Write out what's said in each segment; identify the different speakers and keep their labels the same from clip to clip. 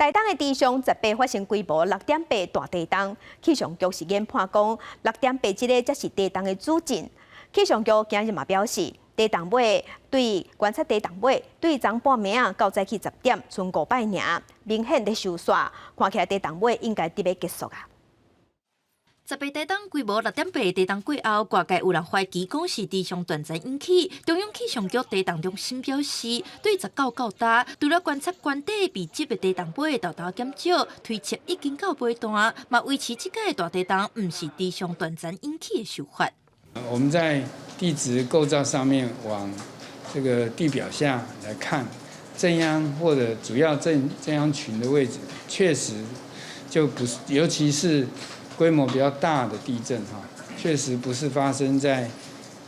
Speaker 1: 台東的池上18發生規模6.8大地動，氣象局是研判講6.8這个才是地動的主震。氣象局今日嘛表示，地動尾對觀測地動尾對昨半暝仔到早起10點，賰五擺爾，明顯咧收煞，看起來地動尾應該佇欲結束啊。
Speaker 2: 十八台東規模六點八地動過後，外界有人懷疑講是池上斷層引起。中央氣象局地動中心表示，對19到今，除了觀測原底密集的地動尾沓沓減少，推測已經到尾段，嘛維持這擺大地動毋是池上斷層引起的想法。
Speaker 3: 我們在地質構造上面往這個地表下來看，震央或者主要震央群的位置，確實就不是，尤其是規模比較大的地震，哈，確實不是發生在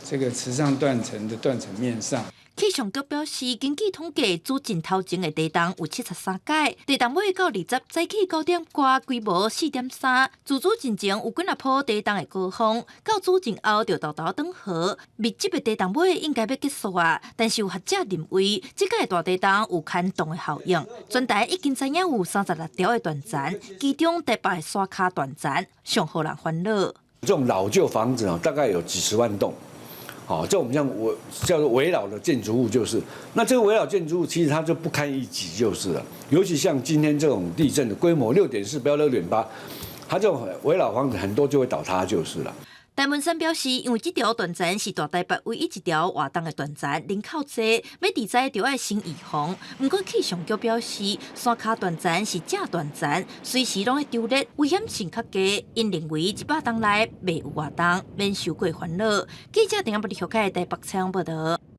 Speaker 3: 這個池上斷層的斷層面上。
Speaker 2: 氣象局表示，根據統計，主震頭前的地動有73擺，地動尾到20早起9點外規模4.3，自主震前有幾若波地動的高峰，到主震後就沓沓轉和，密集的地動尾應該欲結束啊。但是有學者認為，這擺大地動有牽動的效應。全台已經知影有36條的斷層，其中台北的山跤斷層上予人煩惱。
Speaker 4: 這種老舊房子啊，大概有幾十萬棟。好，這我們像圍叫做危老的建築物，就是那這個危老建築物其實它就不堪一擊就是了。尤其像今天這種地震的規模6.4，不要6.8，它這種危老房子很多就會倒塌就是了。
Speaker 2: 陳文山表示，因為這條斷層是大台北唯一一條活動的斷層，人口濟，欲治災就愛先預防。毋過氣象局表示，山跤斷層是正斷層，隨時攏會張裂，危險性較低。𪜶認為100冬內袂有活動，免傷過煩惱。記者陳阿伯佇台北採訪報道。